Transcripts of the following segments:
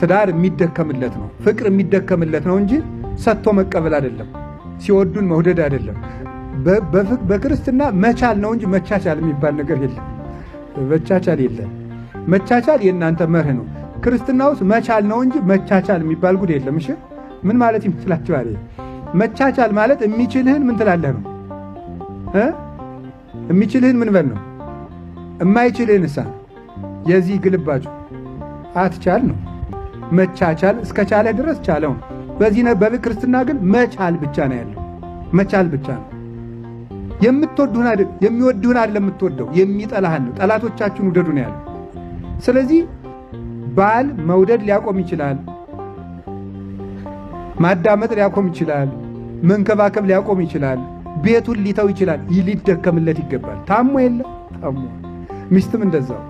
ትዳር የሚደከምለት ነው፣ ፍቅር የሚደከምለት ነው እንጂ ሰጥቶ መቀበል አይደለም። ሲወዱን መውደድ አይደለም። በክርስትና መቻል ነው እንጂ መቻቻል የሚባል ነገር የለም። መቻቻል የለም። መቻቻል የእናንተ መርህ ነው። ክርስትና ውስጥ መቻል ነው እንጂ መቻቻል የሚባል ጉድ የለም። እሺ ምን ማለት ይመስላችኋል? መቻቻል ማለት የሚችልህን ምን ትላለህ ነው እ የሚችልህን ምን በል ነው። የማይችልህን እሳ የዚህ ግልባጩ አትቻል ነው። መቻቻል እስከቻለህ ድረስ ቻለው ነው። በዚህ በክርስትና ግን መቻል ብቻ ነው ያለው። መቻል ብቻ ነው። የምትወዱህን አይደል የሚወድህን አይደለም የምትወደው የሚጠላህን ነው። ጠላቶቻችሁን ውደዱ ነው ያለው። ስለዚህ ባል መውደድ ሊያቆም ይችላል። ማዳመጥ ሊያቆም ይችላል። መንከባከብ ሊያቆም ይችላል። ቤቱን ሊተው ይችላል። ሊደከምለት ይገባል። ታሞ የለ ታሞ። ሚስትም እንደዛው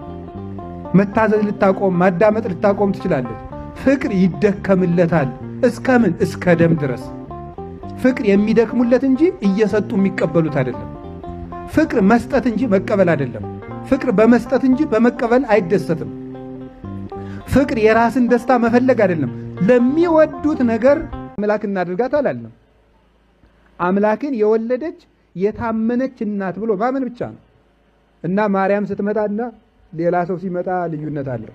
መታዘዝ ልታቆም ማዳመጥ ልታቆም ትችላለች። ፍቅር ይደከምለታል። እስከ ምን? እስከ ደም ድረስ። ፍቅር የሚደክሙለት እንጂ እየሰጡ የሚቀበሉት አይደለም። ፍቅር መስጠት እንጂ መቀበል አይደለም። ፍቅር በመስጠት እንጂ በመቀበል አይደሰትም። ፍቅር የራስን ደስታ መፈለግ አይደለም። ለሚወዱት ነገር አምላክ እናድርጋት አላለም። አምላክን የወለደች የታመነች እናት ብሎ ማመን ብቻ ነው። እና ማርያም ስትመጣና ሌላ ሰው ሲመጣ ልዩነት አለው።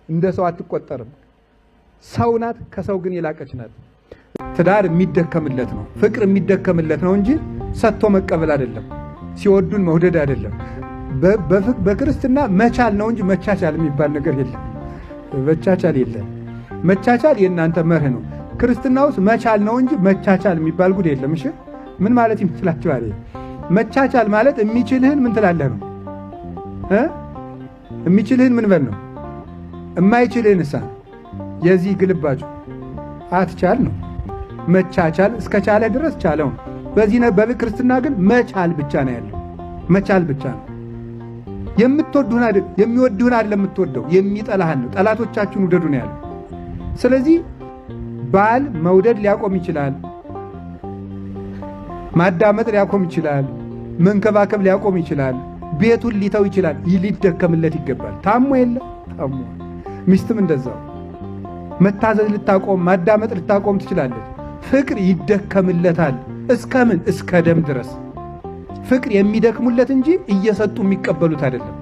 እንደ ሰው አትቆጠርም። ሰው ናት፣ ከሰው ግን የላቀች ናት። ትዳር የሚደከምለት ነው፣ ፍቅር የሚደከምለት ነው እንጂ ሰጥቶ መቀበል አይደለም። ሲወዱን መውደድ አይደለም። በክርስትና መቻል ነው እንጂ መቻቻል የሚባል ነገር የለም። መቻቻል የለም። መቻቻል የእናንተ መርህ ነው። ክርስትና ውስጥ መቻል ነው እንጂ መቻቻል የሚባል ጉድ የለም። እሺ ምን ማለት ይመስላችኋል? መቻቻል ማለት የሚችልህን ምን ትላለህ ነው እ የሚችልህን ምን በል ነው። የማይችልህን እሳ የዚህ ግልባጩ አትቻል ነው። መቻቻል እስከቻለህ ድረስ ቻለው ነው። በዚህ በክርስትና ግን መቻል ብቻ ነው ያለው። መቻል ብቻ ነው። የምትወዱህን አይደል የሚወድህን አይደለም የምትወደው የሚጠላህን ነው። ጠላቶቻችሁን ውደዱ ነው ያለው። ስለዚህ ባል መውደድ ሊያቆም ይችላል። ማዳመጥ ሊያቆም ይችላል። መንከባከብ ሊያቆም ይችላል። ቤቱን ሊተው ይችላል። ሊደከምለት ይገባል። ታሞ የለ ታሞ። ሚስትም እንደዛው መታዘዝ ልታቆም ማዳመጥ ልታቆም ትችላለች። ፍቅር ይደከምለታል። እስከ ምን? እስከ ደም ድረስ። ፍቅር የሚደክሙለት እንጂ እየሰጡ የሚቀበሉት አይደለም።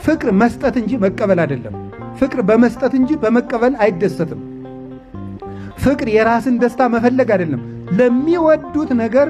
ፍቅር መስጠት እንጂ መቀበል አይደለም። ፍቅር በመስጠት እንጂ በመቀበል አይደሰትም። ፍቅር የራስን ደስታ መፈለግ አይደለም። ለሚወዱት ነገር